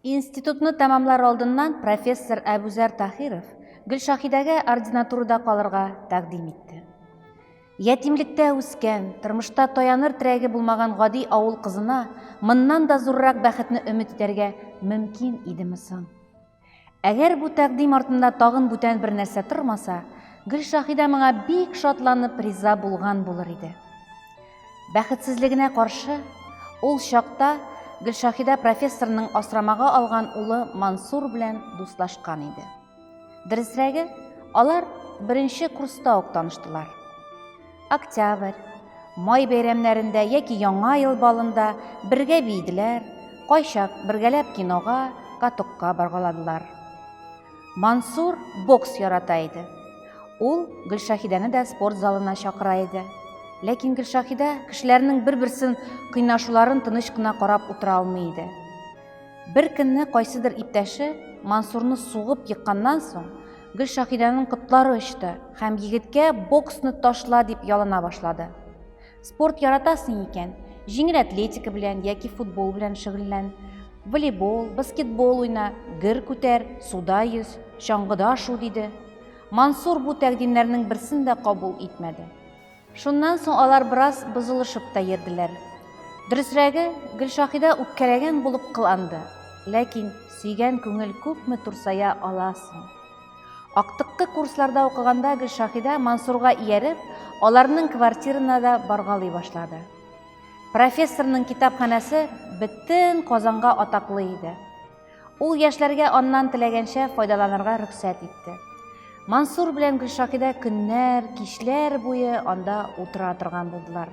Институтны тәмамлар алдыннан профессор Әбүзәр Таһиров Гөлшаһидәгә ординатурада калырга тәкъдим итте. Ятимлектә үскән, тормышта таяныр терәге булмаган гади авыл кызына моннан да зуррак бәхетне өмет итәргә мөмкин идеме соң? Әгәр бу тәкъдим артында тагын бүтән бер нәрсә тормаса, Гөлшаһидә моңа бик шатланып риза булган булыр иде. Бәхетсезлегенә каршы, ул чакта Гөлшаһидә профессорның асрамага алган улы Мансур белән дуслашкан иде. Дөресрәге, алар беренче курста ук таныштылар. Октябрь, май бәйрәмнәрендә яки Яңа ел балында бергә биеделәр, кайчак бергәләп кинога, катокка баргаладылар. Мансур бокс ярата иде. Ул Гөлшаһидәне дә спорт залына чакыра иде. Ләкин Гөлшаһидә кешеләрнең бер-берсен кыйнашуларын тыныч кына карап утыра алмый иде. Бер көнне кайсыдыр иптәше Мансурны сугып екканнан соң, Гөлшаһидәнең котлары очты һәм егеткә боксны ташла дип ялына башлады. Спорт яратасың икән, җиңел атлетика белән яки футбол белән шөгыльлән. Волейбол, баскетбол уйна, гер күтәр, суда йөз, чаңгыда шу, диде. Мансур бу тәкъдимнәрнең берсен дә кабул итмәде. Шуннан соң алар бераз бозылышып та йөрделәр. Дөресрәге, Гөлшаһидә үпкәләгән булып кыланды. Ләкин сөйгән күңел күпме турсая ала соң? Актыккы курсларда укыганда Гөлшаһидә Мансурга ияреп, аларның квартирына да баргалый башлады. Профессорның китапханәсе бөтен Казанга атаклы иде. Ул яшьләргә аннан теләгәнчә файдаланырга рөхсәт итте. Мансур белән Гөлшакидә көннәр, кичләр буе анда утыра торган булдылар.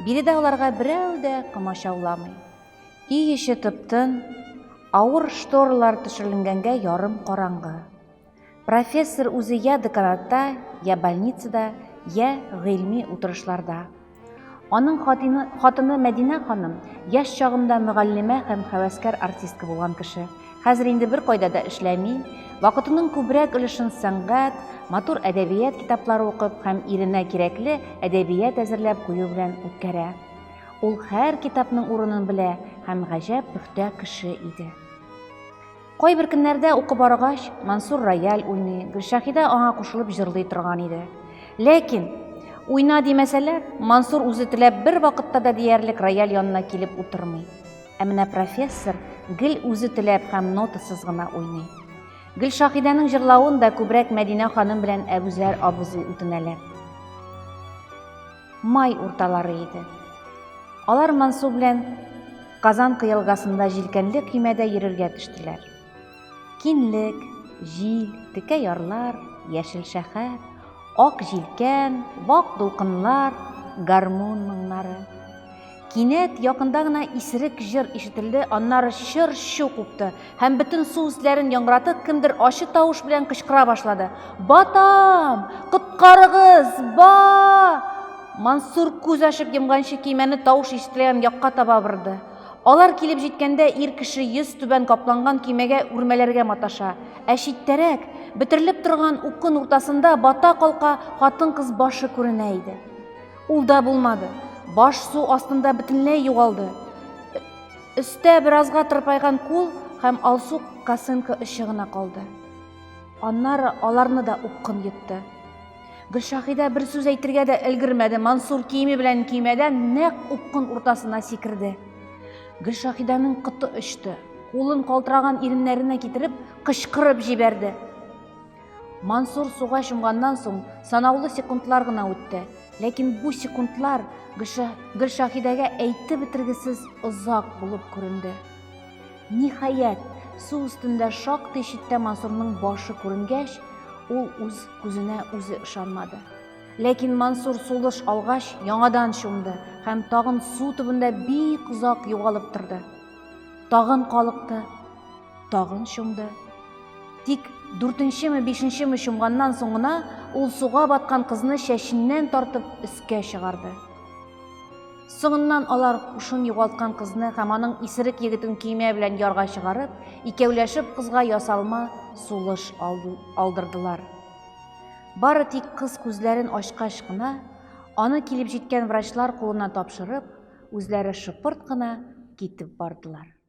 Биредә аларга берәү дә комачауламый. Өй эче тып-тын, авыр шторалар төшерелгәнгә ярым караңгы. Профессор үзе я деканатта, я больницада, я гыйльми утырышларда. Аның хатыны, хатыны Мәдинә ханым яшь чагында мөгаллимә һәм һәвәскәр артистка булган кеше. Хәзер инде беркайда да эшләми, вакытының күбрәк өлешен сәнгать, матур әдәбият китаплары укып һәм иренә кирәкле әдәбият әзерләп кую белән үткәрә. Ул һәр китапның урынын белә һәм гаҗәп пөхтә кеше иде. Кайбер көннәрдә укып арыгач, Мансур рояль уйный, Гөлшәһидә аңа кушылып җырлый торган иде. Ләкин, уйна димәсәләр, Мансур үзе теләп бер вакытта да диярлек рояль янына килеп утырмый. Ә менә профессор гел үзе теләп һәм нотасыз гына уйный. Гөлшаһидәнең җырлавын да күбрәк Мәдинә ханым белән Әбүзәр абзый үтенәләр. Май урталары иде. Алар Мансу белән Казанка елгасында җилкәнле көймәдә йөрергә төштеләр. Кинлек, җил, текә ярлар, яшел шәһәр, ак җилкән, вак дулкыннар, гармун моңнары. Кинәт якында гына исерек җыр ишетелде, аннары чыр-чу купты һәм бөтен су өсләрен яңгыратып кемдер ачы тавыш белән кычкыра башлады. Батам! Коткарыгыз! Ба! Мансур күз ачып йомганчы көймәне тавыш ишетелгән якка таба борды. Алар килеп җиткәндә ир кеше йөз түбән капланган көймәгә үрмәләргә маташа. Ә читтәрәк, бөтерелеп торган упкын уртасында бата-калка хатын-кыз башы күренә иде. Ул да булмады. Баш су астында бөтенләй югалды. Өстә беразга тырпайган кул һәм алсу косынка очы гына калды. Аннары аларны да упкын йотты. Гөлшаһидә бер сүз әйтергә дә өлгермәде, Мансур киеме белән көймәдән нәкъ упкын уртасына сикерде. Гөлшаһидәнең коты очты. Кулын калтыраган иреннәренә китереп, кычкырып җибәрде. Мансур суга чумганнан соң санаулы секундлар гына үтте. Ләкин бу секундлар Гөлшаһидәгә әйтеп бетергесез озак булып күренде. Ниһаять, су өстендә шактый читтә Мансурның башы күренгәч, ул үз күзенә үзе ышанмады. Ләкин Мансур сулыш алгач, яңадан чумды һәм тагын су төбендә бик озак югалып торды. Тагын калыкты, Тагын чумды. Тик дүртенчеме, бишенчеме чумганнан соң гына ул суга баткан кызны чәченнән тартып өскә чыгарды. Соңыннан алар һушын югалткан кызны һәм аның исерек егетен көймә белән ярга чыгарып, икәүләшеп кызга ясалма сулыш алдырдылар. Бары тик кыз күзләрен ачкач кына, аны килеп җиткән врачлар кулына тапшырып, үзләре шыпырт кына китеп бардылар.